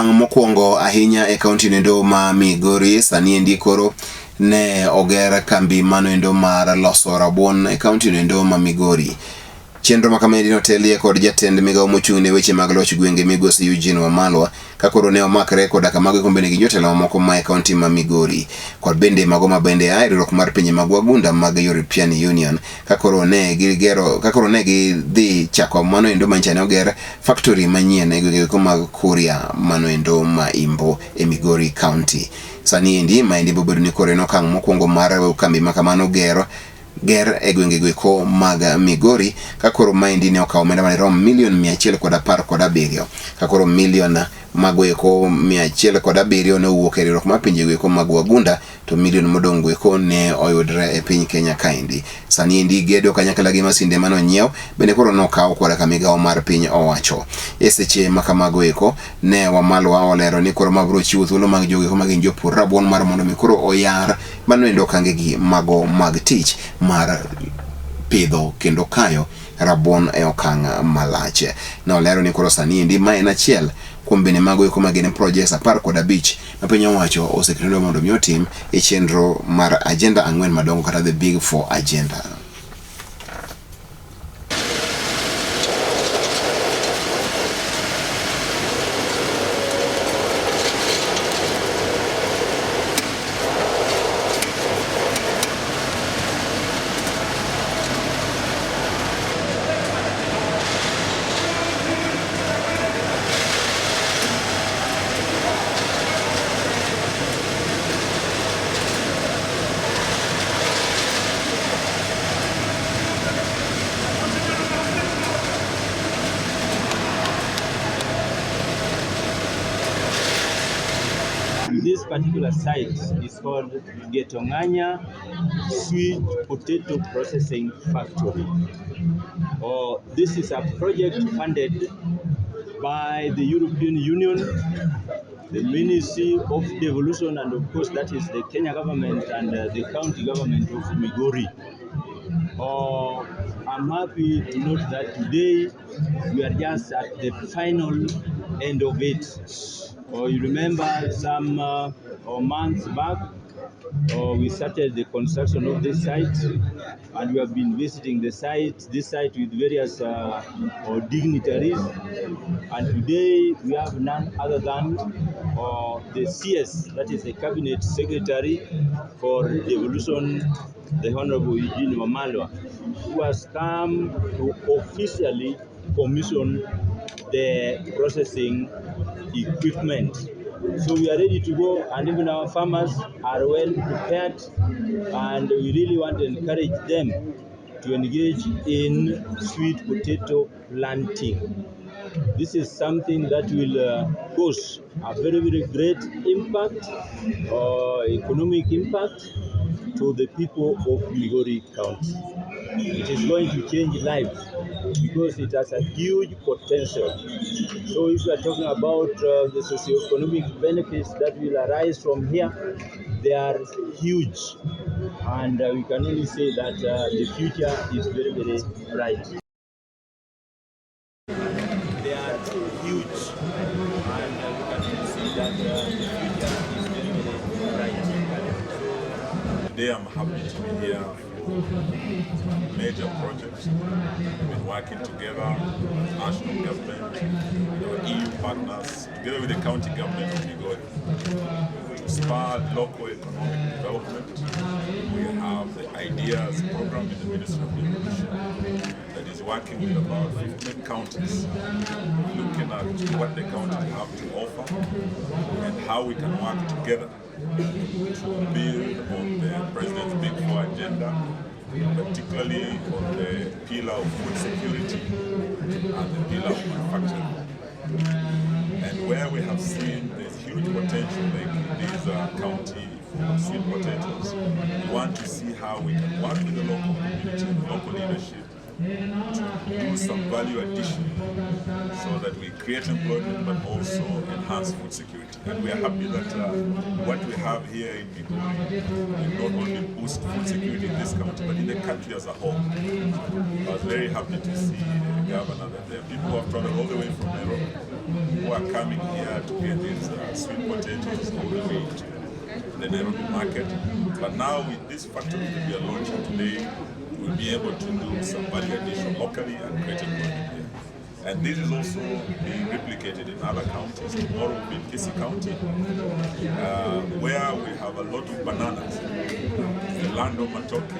Okang' mokwongo ahinya e kaunti noendo ma Migori sani endi koro ne oger kambi mano endo mar loso rabuon e kaunti noendo ma Migori. Chenro ma kama endi notelie kod jatend migawo mochung' ne weche mag loch gwenge migosi Eugene Wamalwa ka koro ne omakre koda kamago eko bende gi jotelo mamoko ma e kaunti ma Migori kod bende mago ma bende a e riwruok mar pinje mag wagunda mag European Union ka koro ne gigero ka koro ne gidhi chako mano endo manyicha ne oger factory manyien e gwenge eko mag Kuria mano endo ma Imbo e Migori County. Sani endi ma endi bobedo ni koro en okang' mokwongo mar kambi ma kamano gero ger e gwenge goeko mag Migori ka koro maendi ne okawo omenda madirom milion 117 ka koro milion mago eko 107 ne owuok e riwruok mar pinje goeko mag Wagunda to milion modong' goeko ne oyudre e piny Kenya kaendi. Sani endi gedo kanyakla gi masinde mane onyiew bende koro nokaw koda ka migawo mar piny owacho. E seche ma kamago eko ne Wamalwa olero ni koro ma biro chiwo thuolo mag jogo eko magin jopur rabuon mar mondo mi koro oyar mano endo okangegi mago mag tich mar pidho kendo kayo rabuon e okang' malach. Nolero ni koro sani endi ma en achiel kuom bende mago eko magin projects 15 ma piny owacho oseketo mondo mi otim e chenro mar agenda ang'wen madongo kata the big four agenda. This particular site is called Getonganya Sweet Potato Processing Factory. This is a project funded by the European Union, the Ministry of Devolution, and of course that is the Kenya government and the county government of Migori. I'm happy to note that today we are just at the final end of it. You remember some months back, we started the construction of this site, and we have been visiting this site with various dignitaries. And today we have none other than the CS, that is the Cabinet Secretary for Devolution, the Honorable Eugene Wamalwa, who has come to officially commission the processing equipment. So we are ready to go, and even our farmers are well prepared, and we really want to encourage them to engage in sweet potato planting. This is something that will cause a very, very great impact, economic impact to the people of Migori County. It is going to change lives because it has a huge potential. So if we are talking about the socioeconomic benefits that will arise from here, they are huge. And we can only say that the future is very, very bright. They are huge, and we can only say that the future is very, very bright. So today I'm happy to be here for a major project. We've been working together as national government, our EU partners, together with the county government of Migori to spur local economic development. We have the IDEAS program in the Ministry of Devolution that is working with about 15 counties, looking at what the counties have to offer and how we can work together to build on the President's Big Four agenda, particularly on the pillar of food security and the pillar of manufacturing. And where we have seen there's huge potential, like in this county for sweet potatoes, we want to see how we can work with the local community and the local leadership to do some value addition so that we create employment but also enhance food security. And we are happy that what we have here in Migori will not only boost food security in this county but in the country as a whole. I was very happy to see, Governor, that there are people who have traveled all the way from Nairobi. who are coming here to get these sweet potatoes all the way to the Nairobi market. But now with this factory that we are launching today, we'll be able to do some value addition locally and create employment here. And this is also being replicated in other counties. Tomorrow will be in Kisii County, where we have a lot of bananas, the land of Matoke,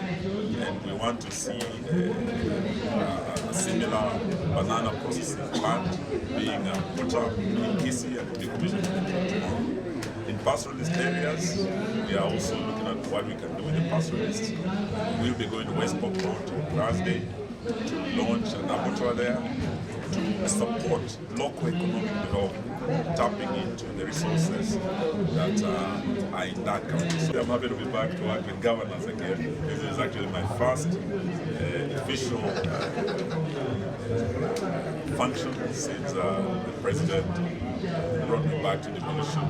and we want to see a similar banana processing plant being put up in Kisii and will be commissioned tomorrow. In pastoralist areas, we are also looking at what we can do with the pastoralists. We'll be going to West Pokot on Thursday to launch an abattoir there to support local economic development, tapping into the resources that are in that county. So I'm happy to be back to work with governors again. This is actually my first official function since the president brought me back to devolution,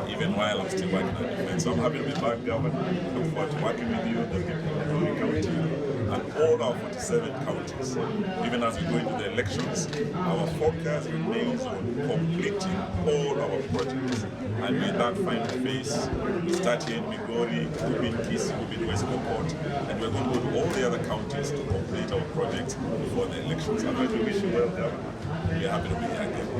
even while I'm still working at defense. So I'm happy to be back, Governor. Look forward to working with you, the people of Migori County, and all our 47 counties. Even as we go into the elections, our focus remains on completing all our projects. And with that final phase, we start here in Migori, we'll be in Kisii, we'll be in West Pokot, and we're going to go to all the other counties to complete our projects before the elections. I'd like to wish you well, Governor. We are happy to be here again.